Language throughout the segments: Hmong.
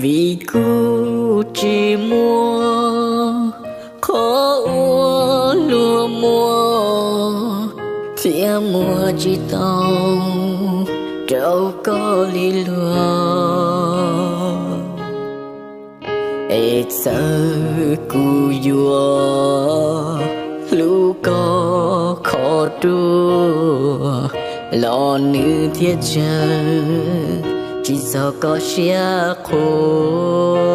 Vim kuv tsis muaj qhov uas luag muaj, thiab muag tsis tau rau koj li luag. Es txawm kuv yuav hlub koj qhov ruaj los nws thiaj tsawg tsis txog koj siab qhuas.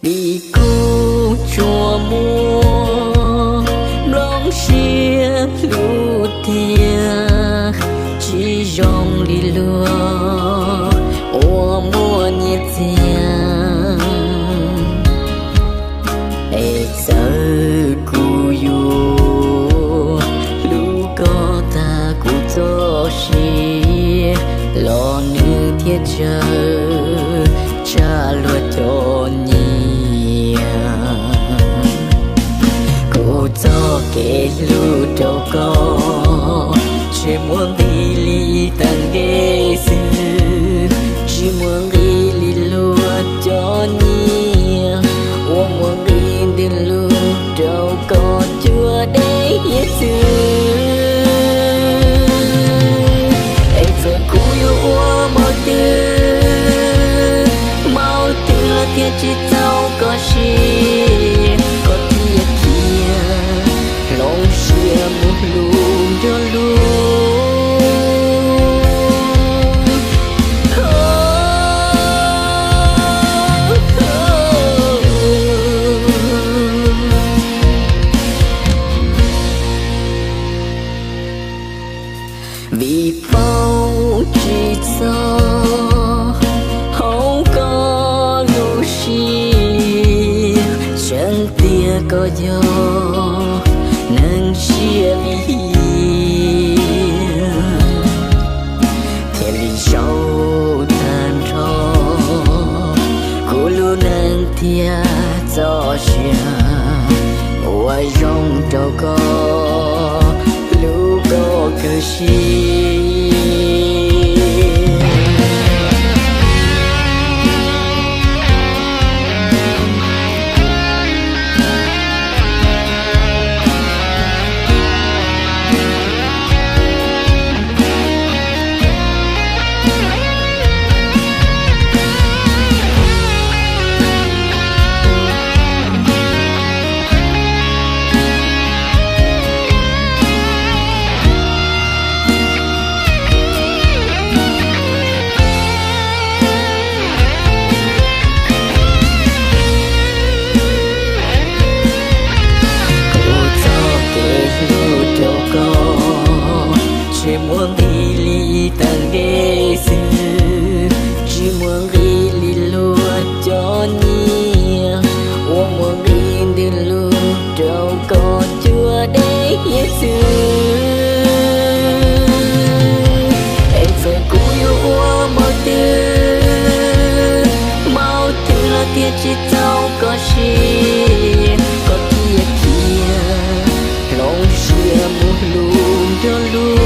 Vim kuv tsuas muaj nplooj siab hlub tiag, tsis zoo li luag uas muaj nyiaj txiag. Es txawm kuv yuav hlub koj tag kuv txoj sia los nws thiaj tsawg tshaj luag cov nyiaj. Kuv txoj kev hlub rau koj tsis muaj nqis li tag nqe xwb, tsis muaj nqis li luag cov nyiaj uas muaj nqis ntws lug rau koj cuag dej hiav txwv. Es txawm kuv yuav ua npaum twg, npaum twg los thiaj tsis txaus koj siab, koj thiaj khiav hloov siab mus hlub nrog luag. Vim paub tsis txog hauv koj lub siab, tseeb tiag koj yog neeg siab lim hiam, thiaj li zaum tag nrho kuv lub neej thiab txoj sia uas zoo rau koj hlub koj kawg siab. Kuv txoj kev hlub rau koj tsis muaj nqis li tag nqe xwb, tsis muaj nqis li luag cov nyiaj uas muaj nqis ntws lug rau koj cuag dej hiav txwv. Es txawm kuv yuav ua npaum twg, npaum twg los thiaj tsis txaus koj siab, koj thiaj khiav hloov siab mus hlub nrog luag.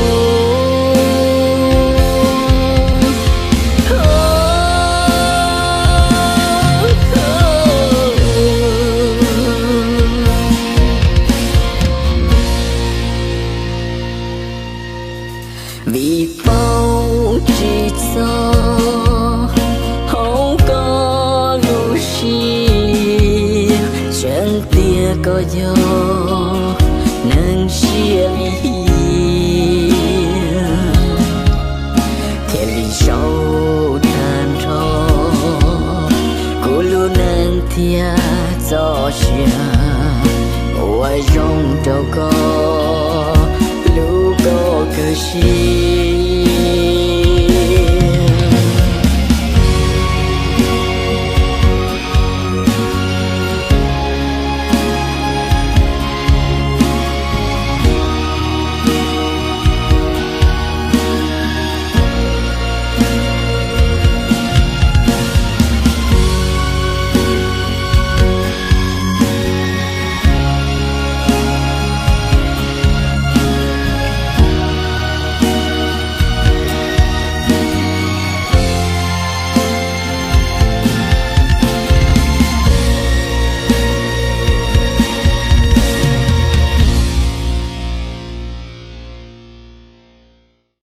Vim paub tsis txog hauv koj lub siab, tseeb tiag koj yog neeg siab lim hiam, thiaj li zaum tag nrho kuv lub neej thiab txoj sia uas zoo rau koj hlub koj kawg siab.